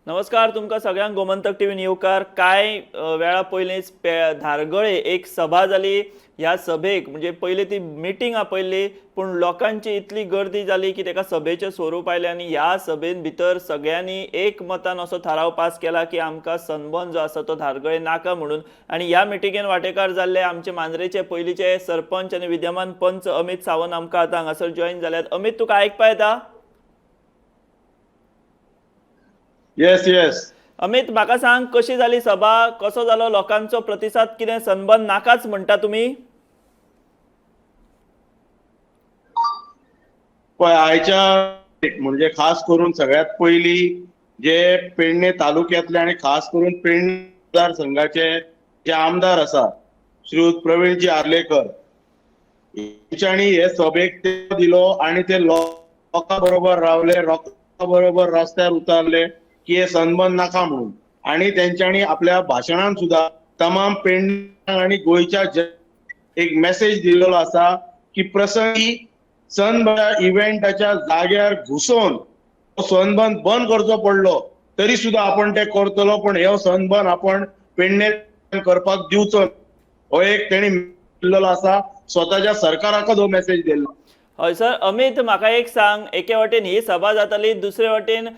नमस्कार, तुमकां सगळ्यांक गोमंतक टीव्हीन येवकार. कांय वेळा पयलींच धारगळे एक सभा जाली. ह्या सभेक म्हणजे पयली ती मिटींग आपयल्ली, पूण लोकांची इतली गर्दी जाली की ताका सभेचें स्वरूप आयलें आनी ह्या सभेन भितर सगळ्यांनी एकमतान असो थाराव पास केला की आमकां सनबर्न जो आसा तो धारगळे नाका म्हणून. आनी ह्या मिटिंगेन वांटेकार जाल्ले आमचे मांद्रेचे पयलींचे सरपंच आनी विद्यमान पंच अमित सावंत आमकां आतां हांगासर जॉयन जाल्यात. अमित, तुका आयकपा येता? Yes yes. Amit, म्हाका सांग, कशी जाली सभा, कसो जालो लोकांचो प्रतिसाद, कितें सनबर्न नाकाच म्हणटा तुमी? पळय, आयच्या म्हणजे खास करून सगळ्यात पयली जे पेडणे तालुक्यातले आणि खास करून पेडणे मतदार संघाचे जे आमदार आसा श्रीयुत प्रवीणजी आर्लेकर हेंच्यांनी हे सभेक ते दिलो आणि ते लोकां बरोबर रावले, लोकां बरोबर रस्त्यार उतारले की हे सनबर्न नाका म्हणून. आणि तेंच्यांनी आपल्या भाशणान सुद्धा तमाम पेडणे आणि गोंयच्या एक मेसेज दिलेलो आसा की प्रसंगी सनबर्न इव्हेंटाच्या जाग्यार घुसोवन सनबर्न बंद करचो पडलो तरी सुद्धा आपण ते करतलो, पण हे सनबर्न आपण पेडणे करपाक दिवचो, हो एक तेणी दिल्लो आसा. स्वताच्या सरकाराकच हो मेसेज दिल्लो. हय सर. अमित, म्हाका एक सांग, एके वटेन ही सभा जाताली, दुसरे वटेन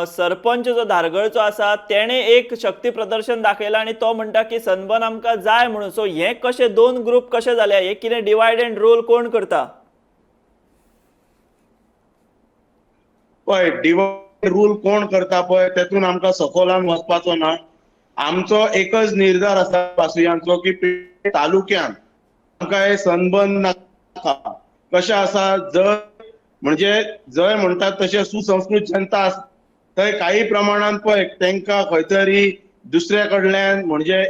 सरपंच जो धारगळचो आसा तेणे एक शक्ती प्रदर्शन दाखयलां आनी तो म्हणटा की सनबर्न आमकां जाय म्हणून. सो हे कशे दोन ग्रुप कशे जाले? हे कितें डिवायड एंड रूल कोण करता? पळय, डिवायड रूल कोण करता पळय तेतून आमकां सखोलान वचपाचो ना. आमचो एकच निर्धार आसा वासियांचो की तालुक्यान आमकां हे सनबर्न नाका. कशें आसा, जर म्हणजे जंय म्हणटात तशें सुसंस्कृत जनता आसा थंय काही प्रमाणान पळय तेंकां खंय तरी दुसऱ्या कडल्यान म्हणजे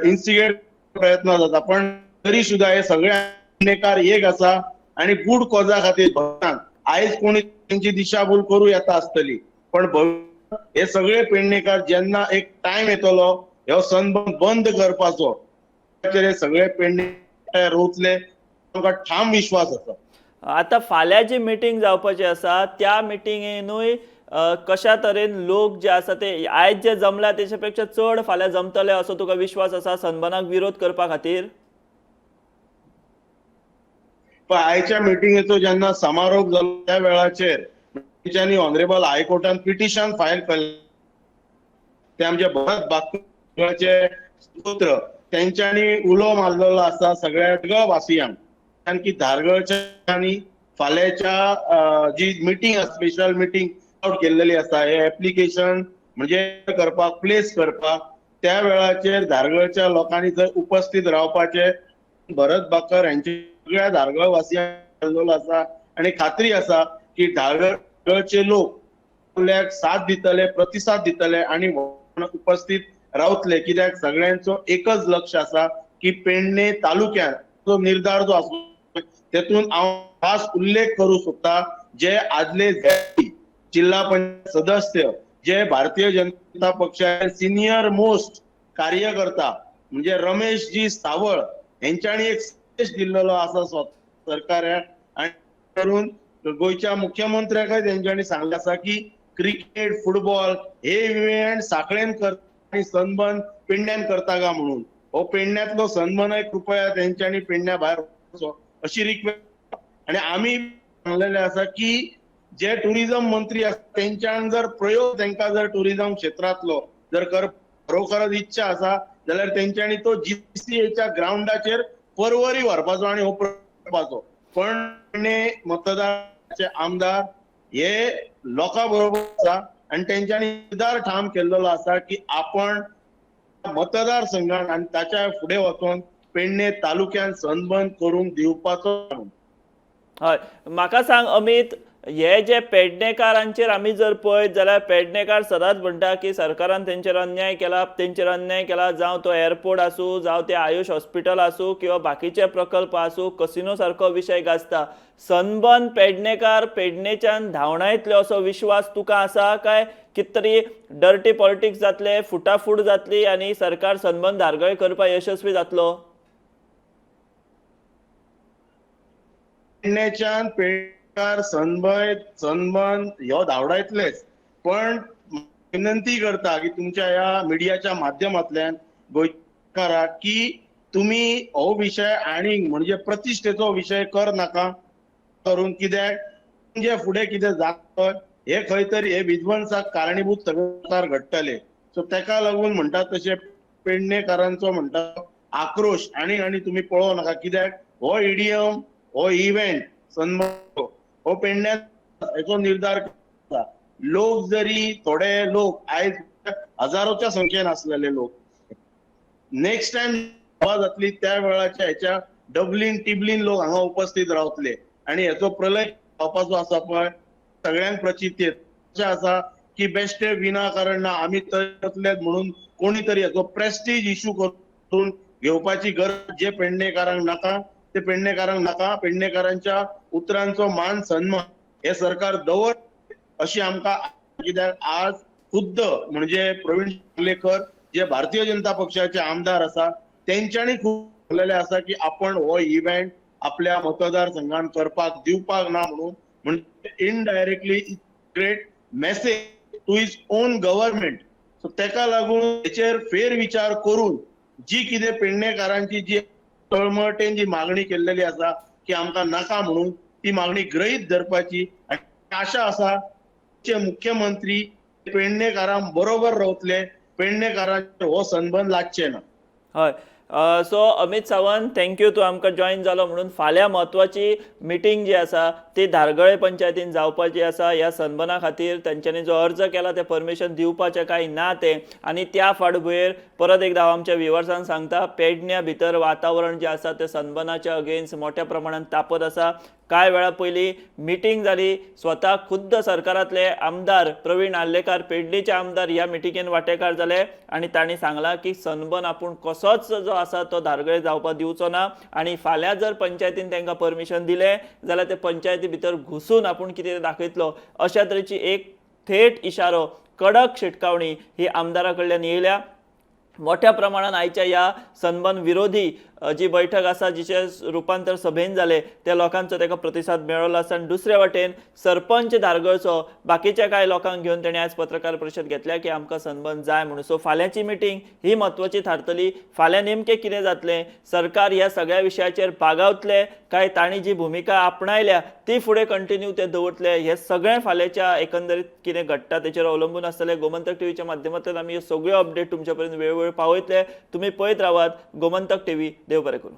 इन्स्टिगेट प्रयत्न जाता, पण तरी सुद्धा हे सगळे पेडणेकार एक आसा आणि गूड कॉजा खातीर भोवतान आयज कोणी तेंची दिशाभूल करूं येता आसतली, पण हे सगळे पेडणेकार जेन्ना एक टायम येतलो हो सनबर्न बंद करपाचो, हे सगळे पेडणे रोवतले, आमकां ठाम विश्वास आसा. आतां फाल्यां जी मिटींग जावपाची आसा त्या मिटिंगेनूय कशा तरेन लोक जे आसा ते आयज जे जमल्या तेच्या पेक्षा चड फाल्यां जमतले असो तुका विश्वास आसा सनबर्नाक विरोध करपा खातीर? पण आयच्या मिटिंगेचो जेन्ना समारोप जालो त्या वेळाचेर तेंच्यांनी ऑनरेबल हायकोर्टान पिटिशन फायल केलें. ते आमचे भरत बागचे पुत्र तेंच्यांनी उलो मारलेलो आसा सगळ्या वासियांक की धारगळच्या आनी फाल्यांच्या जी मिटींग आसा स्पेशल मिटींग आवट केल्लेली आसा, हे एप्लिकेशन म्हणजे करपाक प्लेस करपाक, त्या वेळाचेर धारगळच्या लोकांनी थंय उपस्थित रावपाचे भरत बाकर हेंचे सगळ्या धारगळ वासियांक केल्लो आसा. आनी खात्री आसा की धारगळचे लोक आपल्याक साथ दितले, प्रतिसाद दितले आनी उपस्थित रावतले, कित्याक सगळ्यांचो एकच लक्ष आसा की पेडणे तालुक्यात जो निर्धार जो आसा तेतून हांव खास उल्लेख करूं सोदता जे आदले जिल्हा पंचायत सदस्य जे भारतीय जनता पक्षाचे सिनियर मोस्ट कार्यकर्ता म्हणजे रमेशजी सावळ हेंच्यांनी एक संदेश दिल्लो आसा सरकाराक आनी करून गोंयच्या मुख्यमंत्र्याकय तेंच्यांनी सांगलें आसा की क्रिकेट फुटबॉल हे इव्हेंट साखळेन करता आनी सनबर्न पेडण्यान करता काय म्हणून. हो पेडण्यांतलो सनबर्नय कृपया तेंच्यांनी पेडण्या भायर वचचो अशी रिक्वेस्ट. आनी आमी सांगलेले आसा की जे टुरिझम मंत्री आसा तेंच्यान जर प्रयोग तेंकां जर टुरिझम क्षेत्रांतलो जर खरोखरच इच्छा आसा जाल्यार तेंच्यांनी तो जीसीएच्या ग्रावंडाचेर परवरी व्हरपाचो आनी हो करपाचो. पण पेडणे मतदाराचे आमदार हे लोकां बरोबर आसा आनी तेंच्यांनी निर्धार ठाम केल्लो आसा की आपण मतदारसंघान आनी ताच्या फुडें वचोन पेडणे तालुक्यान सनबर्न करूंक दिवपाचो. हय, म्हाका सांग अमित, हे जे पेडणेकारांचेर आमी जर पळयत जाल्यार पेडणेकार सदांच म्हणटा की सरकारान तेंचेर अन्याय केला, तेंचेर अन्याय केला, जावं तो एअरपोर्ट आसूं, जावं ते आयुष हॉस्पिटल आसूं किंवा बाकीचे प्रकल्प आसूं, कसिनो सारको विशय गाजता. सनबर्न पेडणेकार पेडणेच्यान धांवणायतले असो विश्वास तुका आसा काय कितें तरी डर्टी पॉलिटिक्स जातले, फुटाफूट जातली आनी सरकार सनबर्न धारगळे करपाक यशस्वी जातलो? पेडण्याच्यान पेडणेकार सनबर्न ह्यो धांवडायतलेच, पण विनंती करता की तुमच्या ह्या मिडियाच्या माध्यमांतल्यान गोंयकाराक की तुमी हो विशय आनीक म्हणजे प्रतिश्ठेचो विशय कर नाका करून, कित्याक जे फुडें कितें जाता हे खंय तरी हे विध्वंसाक कारणीभूत सगळे प्रकार घडटले. सो तेका लागून म्हणटा तशें पेडणेकारांचो म्हणटा आक्रोश आनी आनी तुमी पळोवं नाका, कित्याक हो इडियम, हो इव्हेंट सनबर्न हो पेडण्यात हेचो निर्धार करता. लोक जरी थोडे लोक आयज हजारोच्या संख्येन आसलेले लोक नेक्स्ट टायम सभा जातली त्या वेळाच्या हेच्या डबलीन टिबलीन लोक हांगा उपस्थित रावतले आनी हेचो प्रलय जावपाचो आसा पळय सगळ्यांक प्रचित अशें आसा की बेश्टे विनाकारण ना आमी थंय म्हणून कोणी तरी हेचो प्रेस्टीज इशू करून घेवपाची गरज जे पेडणेकारांक नाका ते पेडणेकारांक नाका. पेडणेकारांच्या उतरांचो मान सन्मान हे सरकार दवर अशी आमकां, कित्याक आज खुद्द म्हणजे प्रवीण आर्लेकर जे भारतीय जनता पक्षाचे आमदार आसा तेंच्यांनी खूब सांगलेलें आसा की आपण हो इव्हेंट आपल्या मतदारसंघात करपाक दिवपाक ना म्हणून, म्हणजे indirectly great message to his own government. So तेका लागून हेचेर फेरविचार करून जी कितें पेडणेकारांची जी तळमळटेन जी मागणी केल्लेली आसा की आमकां नाका म्हणून, ती मागणी गृहीत धरपाची आनी आशा आसा मुख्यमंत्री पेडणेकारां बरोबर रावतले, पेडणेकारांचेर हो सनबर्न लागचे ना. हय, so Amit Sawant, thank you तूं आमकां जॉयन जालो म्हणून. फाल्यां म्हत्वाची मिटींग जी आसा ती धारगळे पंचायतीन जावपाची आसा. ह्या सनबर्ना खातीर तेंच्यांनी जो अर्ज केला ते परमिशन दिवपाचें काय ना तें, आनी त्या फाटभुंयेर परत एकदा हांव आमच्या व्युवर्सांक सांगता, पेडण्या भितर वातावरण जें आसा तें सनबर्नाच्या अगेन्स्ट मोठ्या प्रमाणान तापत आसा. कांय वेळा पयलीं मिटींग जाली, स्वता खुद्द सरकारांतले आमदार प्रवीण आर्लेकार, पेडणेचे आमदार ह्या मिटिंगेन वांटेकार जाले आनी तांणी सांगलां की सनबर्न आपूण कसोच जो आसा तो धारगळे जावपाक दिवचो ना आनी फाल्यां जर पंचायतीन तांकां परमिशन दिलें जाल्यार ते पंचायती भितर घुसून आपूण कितें दाखयतलो, अशा तरेची एक थेट इशारो, कडक शिटकावणी ही आमदारा कडल्यान येयल्या. मोठ्या प्रमाणात आयच्या ह्या सनबर्न विरोधी जी बैठक आसा जिचे रुपांतर सभेन जालें त्या लोकांचो ताका प्रतिसाद मेळ्ळो आसा. आनी दुसरे वाटेन सरपंच धारगळचो बाकीच्या कांय लोकांक घेवन तेणें आयज पत्रकार परिशद घेतल्या की आमकां सनबर्न जाय म्हणून. सो फाल्यांची मिटींग ही म्हत्वाची थारतली. फाल्यां नेमकें कितें जातलें, सरकार ह्या सगळ्या विशयाचेर बागावतले काय तांणी जी भुमिका आपणायल्या ती फुडें कंटिन्यू ते दवरतले, हे सगळें फाल्यांच्या एकंदरीत कितें घडटा तेचेर अवलंबून आसतलें. गोमंतक टीव्हीच्या माध्यमांतल्यान आमी ह्यो सगळ्यो अपडेट तुमच्या पर्यंत वेळोवेळ पावयतले. तुमी पळयत रावात गोमंतक टीव्ही. देव बरें करूं.